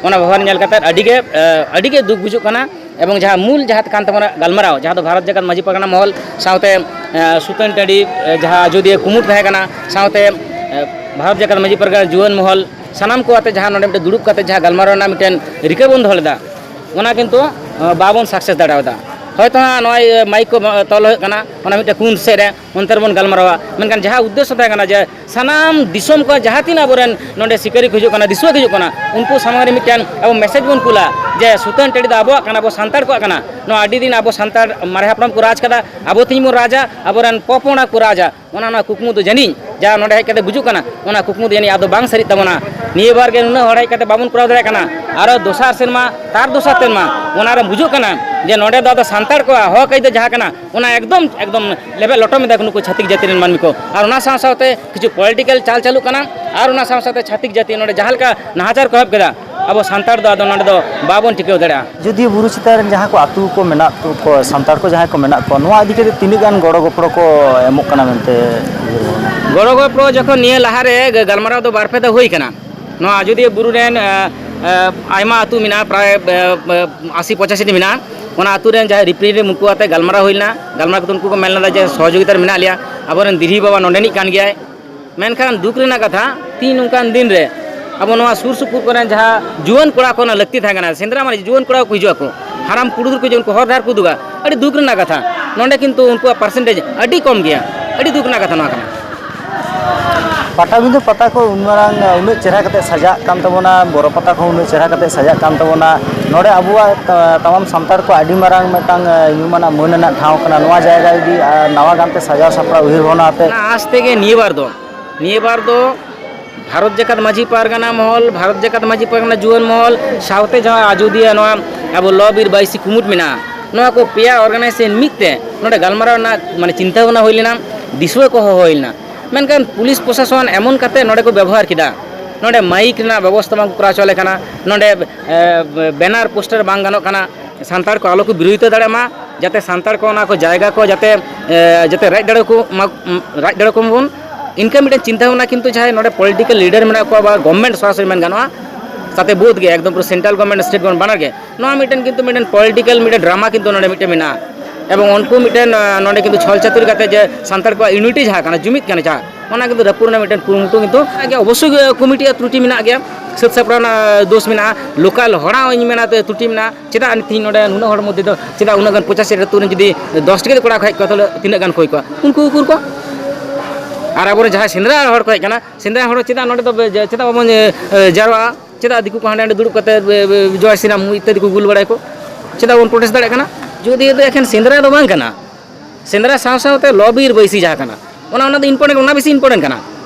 ᱚᱱᱟ ᱵᱮᱵᱚᱦᱟᱨ ᱧᱮᱞ ᱠᱟᱛᱮᱫ ᱟᱹᱰᱤ ᱜᱮ, ᱮ, ᱟᱹᱰᱤ ᱜᱮ ᱫᱩᱠ ᱵᱩᱡᱩᱜ ᱠᱟᱱᱟ᱾ ᱮᱵᱚᱝ ᱡᱟᱦᱟᱸ ᱢᱩᱞ ᱡᱟᱦᱟᱸ ᱠᱟᱱ ᱛᱟᱵᱚᱱᱟ ᱜᱟᱞᱢᱟᱨᱟᱣ, ᱡᱟᱦᱟᱸ ᱫᱚ ᱵᱷᱟᱨᱚᱛ ᱡᱟᱠᱟᱛ ᱢᱟᱹᱡᱷᱤ ᱯᱟᱨᱜᱟᱱᱟ ᱢᱚᱦᱚᱞ ᱥᱟᱶᱛᱮ, ᱮ, ᱥᱩᱛᱟᱹᱱ ᱴᱟᱺᱰᱤ, ᱮ, ᱡᱟᱦᱟᱸ ᱟᱡᱚᱫᱤᱭᱟᱹ ᱠᱩᱢᱩᱴ ᱛᱟᱦᱮᱸ ᱠᱟᱱᱟ, ᱥᱟᱶᱛᱮ, ᱮ, ᱵᱷᱟᱨᱚᱛ ᱡᱟᱠᱟᱛ ᱢᱟᱹᱡᱷᱤ ᱯᱟᱨᱜᱟᱱᱟ ᱡᱩᱣᱟᱹᱱ ᱢᱚᱦᱚᱞ, ᱥᱟᱱᱟᱢ ᱠᱚ ᱟᱛᱮ ᱡᱟᱦᱟᱸ ᱱᱚᱰᱮ ᱢᱤᱫᱴᱮᱱ ᱫᱩᱲᱩᱵ ᱠᱟᱛᱮ ᱡᱟᱦᱟᱸ ᱜᱟᱞᱢᱟᱨᱟᱣ ᱨᱮᱱᱟᱜ ᱢᱤᱫᱴᱮᱱ ᱨᱤᱠᱟᱹ ᱵᱚᱱ ᱫᱚᱦᱚ ᱞᱮᱫᱟ, ᱚᱱᱟ ᱠᱤᱱᱛᱩ, ᱮ, ᱵᱟᱵᱚᱱ ᱥᱟᱠᱥᱮᱥ ᱫᱟᱲᱮᱭᱟᱫᱟ᱾ ᱦᱚᱭᱛᱳ ᱦᱟᱸᱜ ᱱᱚᱜᱼᱚᱭ ᱢᱟᱭᱤᱠ ᱠᱚ ᱛᱚᱞ ᱦᱩᱭᱩᱜ ᱠᱟᱱᱟ, ᱚᱱᱟ ᱢᱤᱫᱴᱮᱱ ᱠᱩᱱ ᱥᱮᱫ ᱨᱮ, ᱚᱱᱛᱮ ᱨᱮᱵᱚᱱ ᱜᱟᱞᱢᱟᱨᱟᱣᱟ᱾ ᱢᱮᱱᱠᱷᱟᱱ ᱡᱟᱦᱟᱸ ᱩᱫᱽᱫᱮᱥᱥᱚ ᱛᱟᱦᱮᱸ ᱠᱟᱱᱟ, ᱡᱮ ᱥᱟᱱᱟᱢ ᱫᱤᱥᱚᱢ ᱠᱚ ᱡᱟᱦᱟᱸ ᱛᱤᱱᱟᱹᱜ ᱟᱵᱚᱨᱮᱱ ᱱᱚᱰᱮ ᱥᱤᱠᱟᱹᱨᱤᱭᱟᱹ ᱠᱚ ᱦᱤᱡᱩᱜ ᱠᱟᱱᱟ, ᱫᱤᱥᱩᱣᱟᱹ ᱠᱚ ᱦᱤᱡᱩᱜ ᱠᱟᱱᱟ, ᱩᱱᱠᱩ ᱥᱟᱢᱟᱝ ᱨᱮ ᱢᱤᱫᱴᱮᱱ ᱟᱵᱚ ᱢᱮᱥᱮᱡᱽ ᱵᱚᱱ ᱠᱩᱞᱟ ᱡᱮ ᱥᱩᱛᱟᱹᱱ ᱴᱟᱺᱰᱤ ᱫᱚ ᱟᱵᱚᱣᱟᱜ ᱠᱟᱱᱟ, ᱟᱵᱚ ᱥᱟᱱᱛᱟᱲ ᱠᱚᱣᱟᱜ ᱠᱟᱱᱟ᱾ ᱱᱚᱣᱟ ᱟᱹᱰᱤ ᱫᱤᱱ ᱟᱵᱚ ᱥᱟᱱᱛᱟᱲ ᱢᱟᱨᱮ ᱦᱟᱯᱲᱟᱢ ᱠᱚ ᱨᱟᱡᱽ ᱠᱟᱫᱟ, ᱟᱵᱚ ᱛᱮᱦᱮᱧ ᱵᱚᱱ ᱨᱟᱡᱟ, ᱟᱵᱚᱨᱮᱱ ᱯᱚᱯᱚᱝᱲᱟ ᱠᱚ ᱨᱟᱡᱟ᱾ ᱚᱱᱟ, ᱚᱱᱟ ᱠᱩᱠᱢᱩ ᱫᱚ ᱡᱟᱹᱱᱤᱡ ᱡᱟ ᱱᱚᱰᱮ ᱦᱮᱡ ᱠᱟᱛᱮ ᱵᱩᱡᱩᱜ ᱠᱟᱱᱟ, ᱚᱱᱟ ᱠᱩᱠᱢᱩ ᱫᱚ ᱡᱟᱹᱱᱤᱡ ᱟᱫᱚ ᱵᱟᱝ ᱥᱟᱹᱨᱤᱜ ᱛᱟᱵᱚᱱᱟ᱾ ᱱᱤᱭᱟᱹ ᱵᱟᱨ ᱜᱮ ᱱᱩᱱᱟᱹᱜ ᱦᱚᱲ ᱦᱮᱡ ᱠᱟᱛᱮ ᱵᱟᱵᱚᱱ ᱠᱚᱨᱟᱣ ᱫᱟᱲᱮᱭᱟᱜ ᱠᱟᱱᱟ, ᱟᱨᱚ ᱫᱚᱥᱟᱨ ᱥᱮᱨᱢᱟ, ᱛᱟᱨ ᱫᱚᱥᱟᱨ ᱥᱮᱨᱢᱟ ᱚᱱᱟ ᱨᱮ ᱵᱩᱡᱩᱜ ᱠᱟᱱᱟ ᱡᱮ ᱱᱚᱰᱮ ᱫᱚ ᱟᱫᱚ ᱥᱟᱱᱛᱟᱲ ᱠᱚᱣᱟᱜ ᱦᱚᱠ ᱟᱹᱭᱫᱟᱹᱨ ᱡᱟᱦᱟᱸ ᱠᱟᱱᱟ, ᱚᱱᱟ ᱮᱠᱫᱚᱢ, ᱮᱠᱫᱚᱢ ᱞᱮᱵᱮᱫ ᱞᱚᱴᱚᱢ ᱮᱫᱟ ᱠᱚ ᱱᱩᱠᱩ ᱪᱷᱟᱹᱛᱤᱠ ᱡᱟᱹᱛᱤ ᱨᱮᱱ ᱢᱟᱹᱱᱢᱤ ᱠᱚ᱾ ᱟᱨ ᱚᱱᱟ ᱥᱟᱶ ᱥᱟᱶᱛᱮ ᱠᱤᱪᱷᱩ ᱯᱚᱞᱤᱴᱤᱠᱟᱞ ᱪᱟᱞ ᱪᱟᱹᱞᱩᱜ ᱠᱟᱱᱟ, ᱟᱨ ᱚᱱᱟ ᱥᱟᱶ ᱥᱟᱶᱛᱮ ᱪᱷᱟᱹᱛᱤᱠ ᱡᱟᱹᱛᱤ ᱱᱚᱰᱮ ᱡᱟᱦᱟᱸ ᱞᱮᱠᱟ ᱱᱟᱦᱟᱪᱟᱨ ᱠᱚ ᱮᱦᱚᱵ ᱠᱮᱫᱟ, ᱟᱵᱚ ᱥᱟᱱᱛᱟᱲ ᱫᱚ ᱟᱫᱚ ᱱᱚᱰᱮ ᱫᱚ ᱵᱟᱵᱚᱱ ᱴᱤᱠᱟᱹᱣ ᱫᱟᱲᱮᱭᱟᱜᱼᱟ᱾ ᱟᱡᱚᱫᱤᱭᱟᱹ ᱵᱩᱨᱩ ᱪᱮᱛᱟᱱ ᱨᱮᱱ ᱡᱟᱦᱟᱸ ᱠᱚ ᱟᱹᱛᱩ ᱠᱚ ᱢᱮᱱᱟᱜ ᱠᱚ, ᱥᱟᱱᱛᱟᱲ ᱠᱚ ᱡᱟᱦᱟᱸᱭ ᱠᱚ ᱢᱮᱱᱟᱜ ᱠᱚᱣᱟ, ᱱᱚᱣᱟ ᱤᱫᱤ ᱠᱟᱛᱮ ᱛᱤᱱᱟᱹᱜ ᱜᱟᱱ ᱜᱚᱲᱚ ᱜᱚᱯᱚᱲᱚ ᱠᱚ ᱮᱢᱚᱜ ᱠᱟᱱᱟ ᱢᱮᱱᱛᱮ ᱩᱭᱦᱟᱹᱨ ᱵᱷᱟᱵᱽᱱᱟ? ᱜᱚᱲᱚ ᱜᱚᱯᱚᱲᱚ ᱡᱚᱠᱷᱚᱱ ᱱᱤᱭᱟᱹ ᱞᱟᱦᱟᱨᱮ ᱜᱟᱞᱢᱟᱨᱟᱣ ᱫᱚ ᱵᱟᱨ ᱯᱮ ᱫᱷᱟᱣ ᱦᱩᱭ ᱠᱟᱱᱟ᱾ ᱱᱚᱣᱟ ᱟᱡᱚᱫᱤᱭᱟᱹ ᱵᱩᱨᱩ ᱨᱮᱱ, ᱮ, ᱮ, ᱟᱭᱢᱟ ᱟᱹᱛᱩ ᱢᱮᱱᱟᱜᱼᱟ, ᱯᱨᱟᱭ, ᱮ, ᱮ, ᱟᱥᱤ ᱯᱚᱸᱪᱟᱥᱤ ᱴᱤ ᱢᱮᱱᱟᱜᱼᱟ᱾ ᱚᱱᱟ ᱟᱹᱛᱩ ᱨᱮᱱ ᱡᱟᱦᱟᱸᱭ ᱨᱤᱯᱨᱮᱡᱮᱱᱴᱮᱴᱤᱵᱷ, ᱩᱱᱠᱩ ᱟᱛᱮ ᱜᱟᱞᱢᱟᱨᱟᱣ ᱦᱩᱭ ᱞᱮᱱᱟ᱾ ᱜᱟᱞᱢᱟᱨᱟᱣ ᱠᱟᱛᱮ ᱩᱱᱠᱩ ᱠᱚ ᱢᱮᱱ ᱞᱮᱫᱟ ᱡᱮ ᱥᱚᱦᱚᱡᱳᱜᱤᱛᱟ ᱨᱮ ᱢᱮᱱᱟᱜ ᱞᱮᱭᱟ, ᱟᱵᱚᱨᱮᱱ ᱫᱤᱨᱦᱤ ᱵᱟᱵᱟ ᱱᱚᱰᱮᱱᱤᱡ ᱠᱟᱱ ᱜᱮᱭᱟᱭ᱾ ᱢᱮᱱᱠᱷᱟᱱ ᱫᱩᱠ ᱨᱮᱱᱟᱜ ᱠᱟᱛᱷᱟ, ᱛᱤᱦᱤᱧ ᱱᱚᱝᱠᱟᱱ ᱫᱤᱱ ᱨᱮ ᱟᱵᱚ ᱱᱚᱣᱟ ᱥᱩᱨ ᱥᱩᱯᱩᱨ ᱠᱚᱨᱮᱱ ᱡᱟᱦᱟᱸ ᱡᱩᱣᱟᱹᱱ ᱠᱚᱲᱟ ᱠᱚ ᱚᱱᱟ ᱞᱟᱹᱠᱛᱤ ᱛᱟᱦᱮᱸ ᱠᱟᱱᱟ, ᱥᱮᱸᱫᱽᱨᱟ ᱢᱟᱱᱮ ᱡᱩᱣᱟᱹᱱ ᱠᱚᱲᱟ ᱠᱚ ᱦᱤᱡᱩᱜ ᱟᱠᱚ, ᱦᱟᱲᱟᱢ ᱠᱩᱲᱩᱫᱩᱨ ᱠᱚ ᱦᱤᱡᱩᱜ, ᱩᱱᱠᱩ ᱦᱚᱨ ᱰᱟᱦᱟᱨ ᱠᱚ ᱩᱫᱩᱜᱟ᱾ ᱟᱹᱰᱤ ᱫᱩᱠ ᱨᱮᱱᱟᱜ ᱠᱟᱛᱷᱟ, ᱱᱚᱰᱮ ᱠᱤᱱᱛᱩ ᱩᱱᱠᱩᱣᱟᱜ ᱯᱟᱨᱥᱮᱱᱴᱮᱡᱽ ᱟᱹᱰᱤ ᱠᱚᱢ ᱜᱮᱭᱟ᱾ ᱟᱹᱰᱤ ᱫᱩᱠ ᱨᱮᱱᱟᱜ ᱠᱟᱛᱷᱟ ᱱᱚᱣᱟ ᱠᱟᱱᱟ᱾ ᱯᱟᱴᱟᱵᱤᱸᱫᱷᱟᱹ ᱯᱟᱛᱟ ᱠᱚ ᱩᱱ ᱢᱟᱨᱟᱝ, ᱩᱱᱟᱹᱜ ᱪᱮᱦᱨᱟ ᱠᱟᱛᱮ ᱥᱟᱡᱟᱜ ᱠᱟᱱ ᱛᱟᱵᱚᱱᱟ, ᱵᱚᱨᱚ ᱯᱟᱛᱟ ᱠᱚᱦᱚᱸ ᱩᱱᱟᱹᱜ ᱪᱮᱦᱨᱟ ᱠᱟᱛᱮ ᱥᱟᱡᱟᱜ ᱠᱟᱱ ᱛᱟᱵᱚᱱᱟ᱾ ᱱᱚᱰᱮ ᱟᱵᱚᱣᱟᱜ, ᱛᱟ-, ᱛᱟᱢᱟᱢ ᱥᱟᱱᱛᱟᱲ ᱠᱚ ᱟᱹᱰᱤ ᱢᱟᱨᱟᱝ ᱢᱤᱫᱴᱟᱝ, ᱮ, ᱧᱩᱢᱟᱱᱟᱜ ᱢᱟᱹᱱ ᱟᱱᱟᱜ ᱴᱷᱟᱶ ᱠᱟᱱᱟ᱾ ᱱᱚᱣᱟ ᱡᱟᱭᱜᱟ ᱡᱩᱫᱤ, ᱟ, ᱱᱟᱣᱟ ᱜᱟᱱᱛᱮ ᱥᱟᱡᱟᱣ ᱥᱟᱯᱲᱟᱣ ᱩᱭᱦᱟᱹᱨ ᱵᱷᱟᱵᱽᱱᱟ ᱟᱛᱮ᱾ ᱚᱱᱟ ᱟᱸᱥ ᱛᱮᱜᱮ ᱱᱤᱭᱟᱹ ᱵᱟᱨ ᱫᱚ, ᱱᱤᱭᱟᱹ ᱵᱟᱨ ᱫᱚ ᱵᱷᱟᱨᱚᱛ ᱡᱟᱠᱟᱛ ᱢᱟᱹᱡᱷᱤ ᱯᱟᱨᱜᱟᱱᱟ ᱢᱚᱦᱚᱞ, ᱵᱷᱟᱨᱚᱛ ᱡᱟᱠᱟᱛ ᱢᱟᱹᱡᱷᱤ ᱯᱟᱨᱜᱟᱱᱟ ᱡᱩᱣᱟᱹᱱ ᱢᱚᱦᱚᱞ, ᱥᱟᱶᱛᱮ ᱡᱟᱦᱟᱸ ᱟᱡᱚᱫᱤᱭᱟᱹ ᱱᱚᱣᱟ ᱟᱵᱚ ᱞᱚ ᱵᱤᱨ ᱵᱟᱭᱤᱥᱤ ᱠᱩᱢᱩᱴ ᱢᱮᱱᱟᱜᱼᱟ, ᱱᱚᱣᱟ ᱠᱚ ᱯᱮᱭᱟ ᱚᱨᱜᱟᱱᱟᱭᱡᱮᱥᱚᱱ ᱢᱤᱫ ᱛᱮ ᱱᱚᱰᱮ ᱜᱟᱞᱢᱟᱨᱟᱣ ᱨᱮᱱᱟᱜ ᱢᱟᱱᱮ ᱪᱤᱱᱛᱟᱹ ᱵᱷᱟᱵᱽᱱᱟ ᱦᱩᱭ ᱞᱮᱱᱟ, ᱫᱤᱥᱩᱣᱟᱹ ᱠᱚ ᱦᱚᱦᱚ ᱦᱩᱭ ᱞᱮᱱᱟ᱾ ᱢᱮᱱᱠᱷᱟᱱ ᱯᱩᱞᱤᱥ ᱯᱨᱚᱥᱟᱥᱚᱱ ᱮᱢᱚᱱ ᱠᱟᱛᱮ ᱱᱚᱰᱮ ᱠᱚ ᱵᱮᱵᱚᱦᱟᱨ ᱠᱮᱫᱟ, ᱱᱚᱰᱮ ᱢᱟᱭᱤᱠ ᱨᱮᱱᱟᱜ ᱵᱮᱵᱚᱥᱛᱷᱟ ᱵᱟᱝ ᱠᱚ ᱠᱚᱨᱟᱣ ᱦᱚᱪᱚ ᱟᱞᱮ ᱠᱟᱱᱟ, ᱱᱚᱰᱮ, ᱮ, ᱵᱮᱱᱟᱨ ᱯᱳᱥᱴᱟᱨ ᱵᱟᱝ ᱜᱟᱱᱚᱜ ᱠᱟᱱᱟ, ᱥᱟᱱᱛᱟᱲ ᱠᱚ ᱟᱞᱚ ᱠᱚ ᱵᱤᱨᱳᱫᱷᱤᱛᱟ ᱫᱟᱲᱮᱭᱟᱜ ᱢᱟ, ᱡᱟᱛᱮ ᱥᱟᱱᱛᱟᱲ ᱠᱚ ᱚᱱᱟ ᱠᱚ ᱡᱟᱭᱜᱟ ᱠᱚ ᱡᱟᱛᱮ, ᱮ, ᱡᱟᱛᱮ ᱨᱟᱡᱽ ᱫᱟᱲᱮ ᱠᱚ ᱢᱟ, ᱨᱟᱡᱽ ᱫᱟᱲᱮ ᱠᱚ ᱢᱟᱵᱚᱱ, ᱤᱱᱠᱟᱹ ᱢᱤᱫᱴᱮᱱ ᱪᱤᱱᱛᱟᱹ ᱵᱷᱟᱵᱽᱱᱟ ᱠᱤᱱᱛᱩ ᱡᱟᱦᱟᱸᱭ ᱱᱚᱰᱮ ᱯᱚᱞᱤᱴᱤᱠᱮᱞ ᱞᱤᱰᱟᱨ ᱢᱮᱱᱟᱜ ᱠᱚᱣᱟ ᱵᱟ ᱜᱚᱵᱷᱢᱮᱱᱴ ᱥᱚᱨᱟᱥᱚᱨᱤ ᱢᱮᱱ ᱜᱟᱱᱚᱜᱼᱟ, ᱥᱟᱛᱮ ᱵᱳᱫᱷ ᱜᱮ ᱮᱠᱫᱚᱢ ᱯᱩᱨᱟᱹ ᱥᱮᱱᱴᱨᱟᱞ ᱜᱚᱵᱷᱢᱮᱱᱴ, ᱥᱴᱮᱴ ᱜᱚᱵᱷᱢᱮᱱᱴ ᱵᱟᱱᱟᱨ ᱜᱮ᱾ ᱱᱚᱣᱟ ᱢᱤᱫᱴᱮᱱ ᱠᱤᱱᱛᱩ ᱢᱤᱫᱴᱮᱱ ᱯᱚᱞᱤᱴᱤᱠᱮᱞ ᱢᱤᱫᱴᱮᱱ ᱰᱨᱟᱢᱟ ᱠᱤᱱᱛᱩ ᱱᱚᱰᱮ ᱢᱤᱫᱴᱮᱱ ᱢᱮᱱᱟᱜᱼᱟ᱾ ᱮᱵᱚᱝ ᱩᱱᱠᱩ ᱢᱤᱫᱴᱮᱱ, ᱟᱸ, ᱱᱚᱰᱮ ᱠᱤᱱᱛᱩ ᱪᱷᱚᱞ ᱪᱟᱛᱩᱨᱤ ᱠᱟᱛᱮ ᱡᱮ ᱥᱟᱱᱛᱟᱲ ᱠᱚᱣᱟᱜ ᱤᱭᱩᱱᱤᱴᱤ ᱡᱟᱦᱟᱸ ᱠᱟᱱᱟ, ᱡᱩᱢᱤᱫ ᱠᱟᱱᱟ ᱡᱟᱦᱟᱸ, ᱚᱱᱟ ᱠᱤᱱᱛᱩ ᱨᱟᱹᱯᱩᱫ ᱨᱮᱱᱟᱜ ᱢᱤᱫᱴᱮᱱ ᱠᱩᱨᱩᱢᱩᱴᱩ ᱠᱤᱱᱛᱩ ᱢᱮᱱᱟᱜ ᱜᱮᱭᱟ᱾ ᱚᱵᱚᱥᱥᱳᱭ ᱜᱮ ᱠᱚᱢᱤᱴᱤᱭᱟᱜ ᱛᱨᱩᱴᱤ ᱢᱮᱱᱟᱜ ᱜᱮᱭᱟ᱾ ᱥᱟᱹᱛ ᱥᱟᱯᱲᱟᱣ ᱨᱮᱱᱟᱜ ᱫᱳᱥ ᱢᱮᱱᱟᱜᱼᱟ, ᱞᱳᱠᱟᱞ ᱦᱚᱲᱟᱜ ᱤᱧ ᱢᱮᱱᱟ ᱛᱮ ᱛᱩᱴᱤ ᱢᱮᱱᱟᱜᱼᱟ᱾ ᱪᱮᱫᱟᱜ ᱛᱮᱦᱮᱧ ᱱᱚᱰᱮ ᱱᱩᱱᱟᱹᱜ ᱦᱚᱲ ᱢᱚᱫᱽᱫᱷᱮ ᱫᱚ ᱪᱮᱫᱟᱜ ᱩᱱᱟᱹᱜ ᱜᱟᱱ ᱯᱚᱸᱪᱟᱥᱤ ᱟᱹᱛᱩ ᱨᱮᱱ ᱡᱩᱫᱤ ᱫᱚᱥ ᱴᱤ ᱠᱚᱲᱟ ᱠᱚ ᱦᱮᱡ ᱠᱚᱜᱼᱟ, ᱛᱟᱦᱚᱞᱮ ᱛᱤᱱᱟᱹᱜ ᱜᱟᱱ ᱠᱚ ᱦᱩᱭ ᱠᱚᱜᱼᱟ? ᱩᱱᱠᱩ ᱩᱠᱩᱨ ᱠᱚ᱾ ᱟᱨ ᱟᱵᱚᱨᱮᱱ ᱡᱟᱦᱟᱸᱭ ᱥᱮᱸᱫᱽᱨᱟ ᱦᱚᱲ ᱠᱚ ᱦᱮᱡ ᱠᱟᱱᱟ, ᱥᱮᱸᱫᱽᱨᱟ ᱦᱚᱲ ᱪᱮᱫᱟᱜ ᱱᱚᱰᱮ ᱫᱚ ᱵᱮ-, ᱪᱮᱫᱟᱜ ᱵᱟᱵᱚᱱ, ᱮ, ᱮ, ᱡᱟᱨᱣᱟᱜᱼᱟ? ᱪᱮᱫᱟᱜ ᱫᱤᱠᱩ ᱠᱚ ᱦᱟᱸᱰᱮ ᱱᱟᱰᱮ ᱫᱩᱲᱩᱵ ᱠᱟᱛᱮ ᱵᱮ-, ᱵᱮ-, ᱡᱚᱭ ᱥᱨᱤᱨᱟᱢ ᱤᱛᱛᱟᱫᱤ ᱠᱚ ᱜᱩᱞ ᱵᱟᱲᱟᱭᱟᱠᱚ? ᱪᱮᱫᱟᱜ ᱵᱚᱱ ᱯᱨᱚᱴᱮᱥᱴ ᱫᱟᱲᱮᱭᱟᱜ ᱠᱟᱱᱟ? ᱡᱩᱫᱤ ᱫᱚ ᱮᱠᱷᱮᱱ ᱥᱮᱸᱫᱽᱨᱟ ᱫᱚ ᱵᱟᱝ ᱠᱟᱱᱟ, ᱥᱮᱸᱫᱽᱨᱟ ᱥᱟᱶ ᱥᱟᱶᱛᱮ ᱞᱚ ᱵᱤᱨ ᱵᱟᱹᱭᱥᱤ ᱡᱟᱦᱟᱸ ᱠᱟᱱᱟ, ᱚᱱᱟ, ᱚᱱᱟ ᱫᱚ ᱤᱢᱯᱚᱨᱴᱮᱱᱴ, ᱚᱱᱟ ᱵᱮᱥᱤ ᱤᱢᱯᱚᱨᱴᱮᱱᱴ ᱠᱟᱱᱟ᱾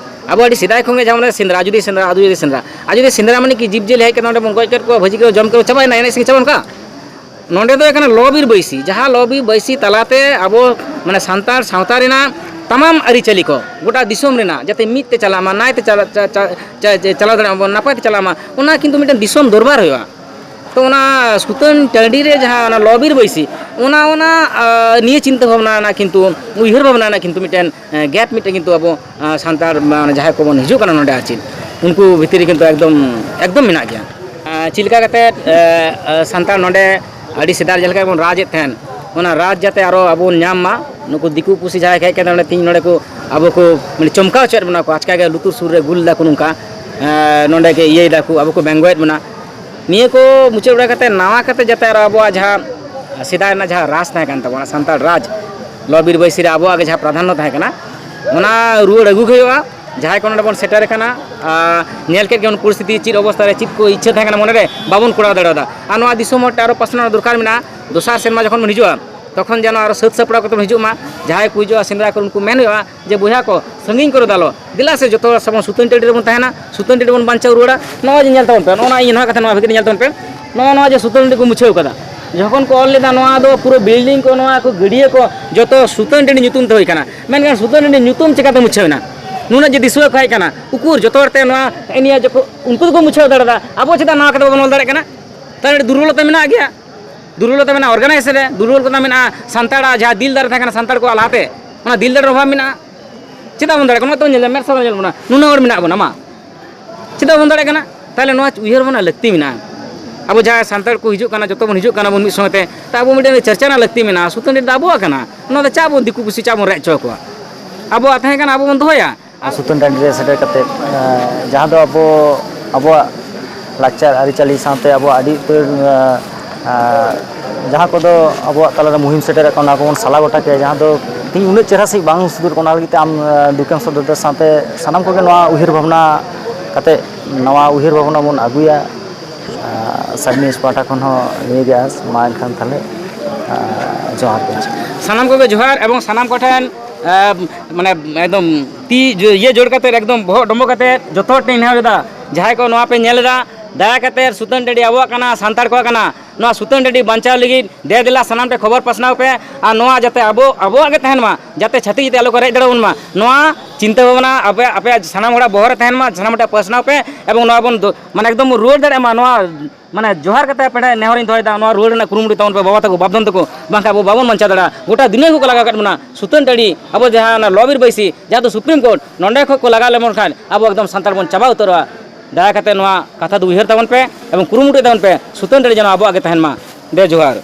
ᱟᱵᱚ ᱟᱹᱰᱤ ᱥᱮᱫᱟᱭ ᱠᱷᱚᱱ ᱜᱮ ᱡᱟᱦᱟᱸ ᱢᱟᱱᱮ ᱥᱮᱸᱫᱽᱨᱟ, ᱟᱡᱚᱫᱤᱭᱟᱹ ᱥᱮᱸᱫᱽᱨᱟ, ᱟᱡᱚᱫᱤᱭᱟᱹ ᱥᱮᱸᱫᱽᱨᱟ, ᱟᱡᱚᱫᱤᱭᱟᱹ ᱥᱮᱸᱫᱽᱨᱟ ᱢᱟᱱᱮ ᱠᱤ ᱡᱤᱵᱽ ᱡᱤᱭᱟᱹᱞᱤ ᱦᱮᱡ ᱠᱟᱛᱮ ᱱᱚᱰᱮ ᱵᱚᱱ ᱜᱚᱡ ᱠᱮᱫ ᱠᱚᱣᱟ, ᱵᱷᱟᱹᱡᱤ ᱠᱮᱫ ᱠᱚᱣᱟ, ᱡᱚᱢ ᱠᱮᱫ ᱠᱚᱣᱟ, ᱪᱟᱵᱟᱭᱮᱱᱟ, ᱮᱱᱮᱡ ᱥᱮᱨᱮᱧ ᱪᱟᱵᱟ ᱚᱱᱠᱟ? ᱱᱚᱰᱮ ᱫᱚ ᱦᱩᱭᱩᱜ ᱠᱟᱱᱟ ᱞᱚ ᱵᱤᱨ ᱵᱟᱹᱭᱥᱤ, ᱡᱟᱦᱟᱸ ᱞᱚ ᱵᱤᱨ ᱵᱟᱹᱭᱥᱤ ᱛᱟᱞᱟᱛᱮ ᱟᱵᱚ ᱢᱟᱱᱮ ᱥᱟᱱᱛᱟᱲ ᱥᱟᱶᱛᱟ ᱨᱮᱱᱟᱜ ᱛᱟᱢᱟᱢ ᱟᱹᱨᱤᱪᱟᱹᱞᱤ ᱠᱚ ᱜᱚᱴᱟ ᱫᱤᱥᱚᱢ ᱨᱮᱱᱟᱜ ᱡᱟᱛᱮ ᱢᱤᱫ ᱛᱮ ᱪᱟᱞᱟᱜ ᱢᱟ, ᱱᱟᱭ ᱛᱮ ᱪᱟᱞᱟᱜ, ᱪᱟ-, ᱪᱟ-, ᱪᱟ-, ᱪᱟ-, ᱪᱟᱞᱟᱣ ᱫᱟᱲᱮᱭᱟᱜ ᱢᱟ ᱵᱚᱱ, ᱱᱟᱯᱟᱭ ᱛᱮ ᱪᱟᱞᱟᱜ ᱢᱟ, ᱚᱱᱟ ᱠᱤᱱᱛᱩ ᱢᱤᱫᱴᱮᱱ ᱫᱤᱥᱚᱢ ᱫᱚᱨᱵᱟᱨ ᱦᱩᱭᱩᱜᱼᱟ᱾ ᱛᱚ ᱚᱱᱟ ᱥᱩᱛᱟᱹᱱ ᱴᱟᱺᱰᱤ ᱨᱮ ᱡᱟᱦᱟᱸ ᱚᱱᱟ ᱞᱚ ᱵᱤᱨ ᱵᱟᱹᱭᱥᱤ, ᱚᱱᱟ, ᱚᱱᱟ, ᱟ, ᱱᱤᱭᱟᱹ ᱪᱤᱱᱛᱟᱹ ᱵᱷᱟᱵᱽᱱᱟ ᱨᱮᱱᱟᱜ ᱠᱤᱱᱛᱩ, ᱩᱭᱦᱟᱹᱨ ᱵᱷᱟᱵᱽᱱᱟ ᱨᱮᱱᱟᱜ ᱠᱤᱱᱛᱩ ᱢᱤᱫᱴᱮᱱ, ᱮ, ᱜᱮᱯ ᱢᱤᱫᱴᱮᱱ ᱠᱤᱱᱛᱩ ᱟᱵᱚ, ᱟ, ᱥᱟᱱᱛᱟᱲ, ᱢᱟᱱᱮ ᱡᱟᱦᱟᱸᱭ ᱠᱚᱵᱚᱱ ᱦᱤᱡᱩᱜ ᱠᱟᱱᱟ ᱱᱚᱰᱮ, ᱟᱨ ᱪᱮᱫ ᱩᱱᱠᱩ ᱵᱷᱤᱛᱤᱨ ᱨᱮ ᱠᱤᱱᱛᱩ ᱮᱠᱫᱚᱢ, ᱮᱠᱫᱚᱢ ᱢᱮᱱᱟᱜ ᱜᱮᱭᱟ᱾ ᱟ, ᱪᱮᱫ ᱞᱮᱠᱟ ᱠᱟᱛᱮ, ᱮ, ᱮ, ᱥᱟᱱᱛᱟᱲ ᱱᱚᱰᱮ ᱟᱹᱰᱤ ᱥᱮᱫᱟᱭ ᱡᱟᱦᱟᱸ ᱞᱮᱠᱟ ᱵᱚᱱ ᱨᱟᱡᱽ ᱮᱫ ᱛᱟᱦᱮᱸᱱ, ᱚᱱᱟ ᱨᱟᱡᱽ ᱡᱟᱛᱮ ᱟᱨᱚ ᱟᱵᱚ ᱵᱚᱱ ᱧᱟᱢ ᱢᱟ, ᱱᱩᱠᱩ ᱫᱤᱠᱩ ᱯᱩᱥᱤ ᱡᱟᱦᱟᱸᱭ ᱠᱚ ᱦᱮᱡ ᱠᱟᱛᱮ ᱱᱚᱰᱮ ᱛᱤᱦᱤᱧ ᱱᱚᱰᱮ ᱠᱚ ᱟᱵᱚ ᱠᱚ ᱢᱟᱱᱮ ᱪᱚᱢᱠᱟᱣ ᱦᱚᱪᱚᱭᱮᱫ ᱵᱚᱱᱟ ᱠᱚ, ᱟᱪᱠᱟ ᱜᱮ ᱞᱩᱛᱩᱨ ᱥᱩᱨ ᱨᱮ ᱜᱩᱞ ᱫᱟᱠᱚ ᱱᱚᱝᱠᱟ, ᱮ, ᱱᱚᱰᱮ ᱜᱮ ᱤᱭᱟᱹᱭ ᱫᱟᱠᱚ, ᱟᱵᱚ ᱠᱚ ᱵᱮᱝᱜᱚᱭᱮᱫ ᱵᱚᱱᱟ᱾ ᱱᱤᱭᱟᱹ ᱠᱚ ᱢᱩᱪᱟᱹᱫ ᱵᱟᱲᱟ ᱠᱟᱛᱮ ᱱᱟᱣᱟ ᱠᱟᱛᱮ ᱡᱟᱛᱮ ᱟᱨᱚ ᱟᱵᱚᱣᱟᱜ ᱡᱟᱦᱟᱸ ᱥᱮᱫᱟᱭ ᱨᱮᱱᱟᱜ ᱡᱟᱦᱟᱸ ᱨᱟᱡᱽ ᱛᱟᱦᱮᱸ ᱠᱟᱱ ᱛᱟᱵᱚᱱᱟ, ᱥᱟᱱᱛᱟᱲ ᱨᱟᱡᱽ, ᱞᱚ ᱵᱤᱨ ᱵᱟᱹᱭᱥᱤ ᱨᱮ ᱟᱵᱚᱣᱟᱜ ᱜᱮ ᱡᱟᱦᱟᱸ ᱯᱨᱟᱫᱷᱟᱱᱱᱚ ᱛᱟᱦᱮᱸ ᱠᱟᱱᱟ, ᱚᱱᱟ ᱨᱩᱣᱟᱹᱲ ᱟᱹᱜᱩ ᱜᱮ ᱦᱩᱭᱩᱜᱼᱟ᱾ ᱡᱟᱦᱟᱸᱭ ᱠᱚ ᱱᱚᱰᱮ ᱵᱚᱱ ᱥᱮᱴᱮᱨ ᱟᱠᱟᱱᱟ, ᱟᱨ ᱧᱮᱞ ᱠᱮᱫ ᱜᱮᱵᱚᱱ ᱯᱚᱨᱤᱥᱛᱷᱤᱛᱤ, ᱪᱮᱫ ᱚᱵᱚᱥᱛᱷᱟ ᱨᱮ ᱪᱮᱫ ᱠᱚ ᱤᱪᱪᱷᱟᱹ ᱛᱟᱦᱮᱸ ᱠᱟᱱᱟ ᱢᱚᱱᱮᱨᱮ, ᱵᱟᱵᱚᱱ ᱠᱚᱨᱟᱣ ᱫᱟᱲᱮᱭᱟᱫᱟ᱾ ᱟᱨ ᱱᱚᱣᱟ ᱫᱤᱥᱚᱢ ᱦᱚᱲ ᱴᱷᱮᱱ ᱟᱨᱚ ᱯᱟᱥᱱᱟᱣ ᱫᱚᱨᱠᱟᱨ ᱢᱮᱱᱟᱜᱼᱟ᱾ ᱫᱚᱥᱟᱨ ᱥᱮᱨᱢᱟ ᱡᱚᱠᱷᱚᱱ ᱵᱚᱱ ᱦᱤᱡᱩᱜᱼᱟ, ᱛᱚᱠᱷᱚᱱ ᱡᱮᱱᱚ ᱟᱨᱚ ᱥᱟᱹᱛ ᱥᱟᱯᱲᱟᱣ ᱠᱟᱛᱮ ᱵᱚᱱ ᱦᱤᱡᱩᱜ ᱢᱟ᱾ ᱡᱟᱦᱟᱸᱭ ᱠᱚ ᱦᱤᱡᱩᱜᱼᱟ ᱥᱮᱸᱫᱽᱨᱟ ᱠᱚ, ᱩᱱᱠᱩ ᱢᱮᱱ ᱦᱩᱭᱩᱜᱼᱟ ᱡᱮ, "ᱵᱚᱭᱦᱟ ᱠᱚ, ᱥᱟᱺᱜᱤᱧ ᱠᱚᱨᱮ ᱫᱚ ᱟᱞᱚ, ᱫᱮᱞᱟ ᱥᱮ ᱡᱚᱛᱚ ᱦᱚᱲ ᱥᱟᱵᱚᱱ ᱥᱩᱛᱟᱹᱱ ᱴᱟᱺᱰᱤ ᱨᱮᱵᱚᱱ ᱛᱟᱦᱮᱱᱟ, ᱥᱩᱛᱟᱹᱱ ᱴᱟᱺᱰᱤ ᱵᱚᱱ ᱵᱟᱧᱪᱟᱣ ᱨᱩᱣᱟᱹᱲᱟ᱾" ᱱᱚᱜᱼᱚᱭ ᱡᱮ ᱧᱮᱞ ᱛᱟᱵᱚᱱ ᱯᱮ, ᱱᱚᱜᱼᱚ ᱱᱚᱣᱟ ᱤᱧ ᱱᱚᱣᱟ ᱠᱟᱛᱷᱟ ᱱᱚᱣᱟ ᱵᱷᱤᱛᱨᱤ ᱨᱮ ᱧᱮᱞ ᱛᱟᱵᱚᱱ ᱯᱮ, ᱱᱚᱜᱼᱚ ᱱᱚᱣᱟ ᱡᱮ ᱥᱩᱛᱟᱹᱱ ᱴᱟᱺᱰᱤ ᱠᱚ ᱢᱩᱪᱷᱟᱹᱣ ᱠᱟᱫᱟ, ᱡᱚᱠᱷᱚᱱ ᱠᱚ ᱚᱞ ᱞᱮᱫᱟ ᱱᱚᱣᱟ ᱫᱚ ᱯᱩᱨᱟᱹ ᱵᱤᱞᱰᱤᱝ ᱠᱚ, ᱱᱚᱣᱟ ᱠᱚ ᱜᱟᱹᱰᱭᱟᱹ ᱠᱚ ᱡᱚᱛᱚ ᱥᱩᱛᱟᱹᱱ ᱴᱟᱺᱰᱤ ᱧᱩᱛᱩᱢ ᱛᱮ ᱦᱩᱭ ᱠᱟᱱᱟ, ᱢᱮᱱᱠᱷᱟᱱ ᱥᱩᱛᱟᱹᱱ ᱴᱟᱺᱰᱤ ᱧᱩᱛᱩᱢ ᱪᱤᱠᱟᱹᱛᱮ ᱢᱩᱪᱷᱟᱹᱣ ᱮᱱᱟ? ᱱᱩᱱᱟᱹᱜ ᱡᱮ ᱫᱤᱥᱩᱣᱟᱹ ᱠᱚ ᱦᱮᱡ ᱠᱟᱱᱟ, ᱩᱠᱩᱨ ᱡᱚᱛᱚ ᱦᱚᱲ ᱛᱮ ᱱᱚᱣᱟ ᱱᱤᱭᱟᱹ ᱡᱚᱠᱷᱚᱱ ᱩᱱᱠᱩ ᱫᱚᱠᱚ ᱢᱩᱪᱷᱟᱹᱣ ᱫᱟᱲᱮᱭᱟᱫᱟ, ᱟᱵᱚ ᱪᱮᱫᱟᱜ ᱱᱚᱣᱟ ᱠᱟᱛᱷᱟ ᱵᱟᱵᱚᱱ ᱚᱞ ᱫᱟᱲᱮᱭᱟᱜ ᱠᱟᱱᱟ? ᱛᱟᱦᱚᱞᱮ ᱟᱹᱰᱤ ᱫᱩᱨᱵᱚᱞᱚᱛᱟ ᱢᱮᱱᱟᱜ ᱜᱮᱭᱟ᱾ ᱫᱩᱨᱵᱚᱞᱚᱛᱟ ᱢᱮᱱᱟᱜᱼᱟ ᱚᱨᱜᱟᱱᱟᱭᱤᱡᱮᱥᱚᱱ ᱨᱮ, ᱫᱩᱨᱵᱚᱞᱚᱛᱟ ᱢᱮᱱᱟᱜᱼᱟ ᱥᱟᱱᱛᱟᱲᱟᱜ ᱡᱟᱦᱟᱸ ᱫᱤᱞ ᱫᱟᱨᱮ ᱛᱟᱦᱮᱸ ᱠᱟᱱᱟ, ᱥᱟᱱᱛᱟᱲ ᱠᱚᱣᱟᱜ ᱞᱟᱦᱟᱛᱮ, ᱚᱱᱟ ᱫᱤᱞ ᱫᱟᱨᱮ ᱚᱵᱷᱟᱵᱽ ᱢᱮᱱᱟᱜᱼᱟ᱾ ᱪᱮᱫᱟᱜ ᱵᱚᱱ ᱫᱟᱲᱮᱭᱟᱜ ᱠᱟᱱᱟ? ᱱᱚᱣᱟ ᱛᱮᱵᱚᱱ ᱧᱮᱞ ᱧᱟᱢ, ᱢᱮᱫ ᱥᱟᱢᱟᱝ ᱨᱮ ᱧᱮᱞ ᱵᱚᱱᱟ, ᱱᱩᱱᱟᱹᱜ ᱦᱚᱲ ᱢᱮᱱᱟᱜ ᱵᱚᱱᱟ, ᱢᱟ ᱪᱮᱫᱟᱜ ᱵᱚᱱ ᱫᱟᱲᱮᱭᱟᱜ ᱠᱟᱱᱟ? ᱛᱟᱦᱚᱞᱮ ᱱᱚᱣᱟ ᱩᱭᱦᱟᱹᱨ ᱵᱷᱟᱵᱽᱱᱟ ᱞᱟᱹᱠᱛᱤ ᱢᱮᱱᱟᱜᱼᱟ᱾ ᱟᱵᱚ ᱡᱟᱦᱟᱸᱭ ᱥᱟᱱᱛᱟᱲ ᱠᱚ ᱦᱤᱡᱩᱜ ᱠᱟᱱᱟ, ᱡᱚᱛᱚ ᱵᱚᱱ ᱦᱤᱡᱩᱜ ᱠᱟᱱᱟ ᱵᱚᱱ ᱢᱤᱫ ᱥᱚᱸᱜᱮ ᱛᱮ, ᱛᱟ ᱟᱵᱚ ᱢᱤᱫᱴᱮᱱ ᱪᱟᱨᱪᱟ ᱨᱮᱱᱟᱜ ᱞᱟᱹᱠᱛᱤ ᱢᱮᱱᱟᱜᱼᱟ᱾ ᱥᱩᱛᱟᱹᱱ ᱴᱟᱺᱰᱤ ᱫᱚ ᱟᱵᱚᱣᱟᱜ ᱠᱟᱱᱟ, ᱱᱚᱣᱟ ᱫᱚ ᱪᱟᱜ ᱵᱚᱱ ᱫᱤᱠᱩ ᱯᱩᱥᱤ ᱪᱟᱜ ᱵᱚᱱ ᱨᱮᱡ ᱦᱚᱪᱚ ᱟᱠᱚᱣᱟ? ᱟᱵᱚᱣᱟᱜ ᱛᱟᱦᱮᱸ ᱠᱟᱱᱟ, ᱟᱵᱚ ᱵᱚᱱ ᱫᱚᱦᱚᱭᱟ᱾ ᱟᱨ ᱥᱩᱛᱟᱹᱱ ᱴᱟᱺᱰᱤ ᱨᱮ ᱥᱮᱴᱮᱨ ᱠᱟᱛᱮ, ᱮᱸ, ᱡᱟᱦᱟᱸ ᱫᱚ ᱟᱵᱚ, ᱟᱵᱚᱣᱟᱜ ᱞᱟᱠᱪᱟᱨ ᱟᱹᱨᱤᱪᱟᱹᱞᱤ ᱥᱟᱶᱛᱮ ᱟᱵᱚᱣᱟᱜ ᱟᱹᱰᱤ ᱩᱛᱟᱹᱨ, ᱟᱸ, ᱟᱸ, ᱡᱟᱦᱟᱸ ᱠᱚᱫᱚ ᱟᱵᱚᱣᱟᱜ ᱛᱟᱞᱟᱨᱮ ᱢᱩᱦᱤᱢ ᱥᱮᱴᱮᱨᱚᱜ ᱠᱟᱱᱟ, ᱚᱱᱟ ᱠᱚᱵᱚᱱ ᱥᱟᱞᱟ ᱜᱚᱴᱟ ᱠᱮᱭᱟ, ᱡᱟᱦᱟᱸ ᱫᱚ ᱛᱮᱦᱮᱧ ᱩᱱᱟᱹᱜ ᱪᱮᱦᱨᱟ ᱥᱟᱺᱦᱤᱡ ᱵᱟᱝ ᱥᱚᱫᱚᱨ ᱠᱟᱱᱟ, ᱚᱱᱟ ᱞᱟᱹᱜᱤᱫ ᱛᱮ ᱟᱢ, ᱟᱸ, ᱫᱩᱠᱷᱮᱢ ᱥᱚᱫᱚᱨ ᱫᱟ᱾ ᱥᱟᱶᱛᱮ ᱥᱟᱱᱟᱢ ᱠᱚᱜᱮ ᱱᱚᱣᱟ ᱩᱭᱦᱟᱹᱨ ᱵᱷᱟᱵᱽᱱᱟ ᱠᱟᱛᱮ, ᱱᱟᱣᱟ ᱩᱭᱦᱟᱹᱨ ᱵᱷᱟᱵᱽᱱᱟ ᱵᱚᱱ ᱟᱹᱜᱩᱭᱟ᱾ ᱟᱸ, ᱥᱟᱨ ᱢᱤᱥ ᱯᱟᱦᱴᱟ ᱠᱷᱚᱱ ᱦᱚᱸ ᱱᱤᱭᱟᱹ ᱜᱮ ᱟᱸᱥ᱾ ᱢᱟ ᱮᱱᱠᱷᱟᱱ ᱛᱟᱦᱞᱮ, ᱟᱸ, ᱡᱚᱦᱟᱨ ᱜᱮ᱾ ᱥᱟᱱᱟᱢ ᱠᱚᱜᱮ ᱡᱚᱦᱟᱨ, ᱮᱵᱚᱝ ᱥᱟᱱᱟᱢ ᱠᱚᱴᱷᱮᱱ, ᱟᱸ, ᱢᱟᱱᱮ, ᱮᱠᱫᱚᱢ ᱛᱤ ᱡᱚ-, ᱤᱭᱟᱹ ᱡᱳᱲ ᱠᱟᱛᱮ, ᱮᱠᱫᱚᱢ ᱵᱚᱦᱚᱜ ᱰᱚᱢᱵᱚ ᱠᱟᱛᱮ ᱡᱚᱛᱚ ᱦᱚᱲ ᱴᱷᱮᱱ ᱱᱮᱦᱚᱨ ᱮᱫᱟ, ᱡᱟᱦᱟᱸᱭ ᱠᱚ ᱱᱚᱣᱟ ᱯᱮ ᱧᱮᱞ ᱮᱫᱟ, ᱫᱟᱭᱟ ᱠᱟᱛᱮ ᱥᱩᱛᱟᱹᱱ ᱴᱟᱺᱰᱤ ᱟᱵᱚᱣᱟᱜ ᱠᱟᱱᱟ, ᱥᱟᱱᱛᱟᱲ ᱠᱚᱣᱟᱜ ᱠᱟᱱᱟ᱾ ᱱᱚᱣᱟ ᱥᱩᱛᱟᱹᱱ ᱴᱟᱺᱰᱤ ᱵᱟᱧᱪᱟᱣ ᱞᱟᱹᱜᱤᱫ ᱫᱮ ᱫᱮᱞᱟ ᱥᱟᱱᱟᱢ ᱴᱷᱮᱱ ᱠᱷᱚᱵᱚᱨ ᱯᱟᱥᱱᱟᱣ ᱯᱮ, ᱟᱨ ᱱᱚᱣᱟ ᱡᱟᱛᱮ ᱟᱵᱚ, ᱟᱵᱚᱣᱟᱜ ᱜᱮ ᱛᱟᱦᱮᱱ ᱢᱟ, ᱡᱟᱛᱮ ᱪᱷᱟᱹᱛᱤᱠ ᱡᱟᱹᱛᱤ ᱟᱞᱚ ᱠᱚ ᱨᱮᱡ ᱫᱟᱲᱮᱭᱟᱵᱚᱱ ᱢᱟ᱾ ᱱᱚᱣᱟ ᱪᱤᱱᱛᱟᱹ ᱵᱷᱟᱵᱽᱱᱟ ᱟᱯᱮ, ᱟᱯᱮᱭᱟᱜ ᱥᱟᱱᱟᱢ ᱦᱚᱲᱟᱜ ᱵᱚᱦᱚᱜ ᱨᱮ ᱛᱟᱦᱮᱱ ᱢᱟ, ᱥᱟᱱᱟᱢ ᱴᱷᱮᱱ ᱯᱟᱥᱱᱟᱣ ᱯᱮ, ᱮᱵᱚᱝ ᱱᱚᱣᱟ ᱵᱚᱱ ᱫᱚ, ᱢᱟᱱᱮ, ᱮᱠᱫᱚᱢ ᱵᱚᱱ ᱨᱩᱣᱟᱹᱲ ᱫᱟᱲᱮᱭᱟᱜ ᱢᱟ᱾ ᱱᱚᱣᱟ, ᱢᱟᱱᱮ, ᱡᱚᱦᱟᱨ ᱠᱟᱛᱮ ᱟᱯᱮ ᱴᱷᱮᱱ ᱱᱮᱦᱚᱨᱤᱧ ᱫᱚᱦᱚᱭᱮᱫᱟ, ᱱᱚᱣᱟ ᱨᱩᱣᱟᱹᱲ ᱨᱮᱱᱟᱜ ᱠᱩᱨᱩᱢᱩᱴᱩ ᱛᱟᱵᱚᱱ ᱯᱮ, ᱵᱟᱵᱟ ᱛᱟᱠᱚ, ᱵᱟᱯ ᱫᱷᱚᱱ ᱛᱟᱠᱚ, ᱵᱟᱝᱠᱷᱟᱱ ᱟᱵᱚ ᱵᱟᱵᱚᱱ ᱵᱟᱧᱪᱟᱣ ᱫᱟᱲᱮᱭᱟᱜᱼᱟ᱾ ᱜᱚᱴᱟ ᱫᱩᱱᱤᱭᱟᱹ ᱠᱚᱠᱚ ᱞᱟᱜᱟᱣ ᱠᱟᱫ ᱵᱚᱱᱟ, ᱥᱩᱛᱟᱹᱱ ᱴᱟᱺᱰᱤ, ᱟᱵᱚ ᱡᱟᱦᱟᱸ ᱚᱱᱟ ᱞᱚ ᱵᱤᱨ ᱵᱟᱹᱭᱥᱤ, ᱡᱟᱦᱟᱸ ᱫᱚ ᱥᱩᱯᱨᱤᱢ ᱠᱳᱨᱴ, ᱱᱚᱸᱰᱮ ᱠᱷᱚᱱ ᱠᱚ ᱞᱟᱜᱟᱣ ᱞᱮᱵᱚᱱ ᱠᱷᱟᱱ ᱟᱵᱚ ᱮᱠᱫᱚᱢ ᱥᱟᱱᱛᱟᱲ ᱵᱚᱱ ᱪᱟᱵᱟ ᱩᱛᱟᱹᱨᱚᱜᱼᱟ᱾ ᱫᱟᱭᱟ ᱠᱟᱛᱮ ᱱᱚᱣᱟ ᱠᱟᱛᱷᱟ ᱫᱚ ᱩᱭᱦᱟᱹᱨ ᱛᱟᱵᱚᱱ ᱯᱮ ᱮᱵᱚᱝ ᱠᱩᱨᱩᱢᱩᱴᱩᱭ ᱛᱟᱵᱚᱱ ᱯᱮ, ᱥᱩᱛᱟᱹᱱ ᱴᱟᱺᱰᱤ ᱡᱮᱱᱚ ᱟᱵᱚᱣᱟᱜ ᱜᱮ ᱛᱟᱦᱮᱱ ᱢᱟ᱾ ᱫᱮ ᱡᱚᱦᱟᱨ᱾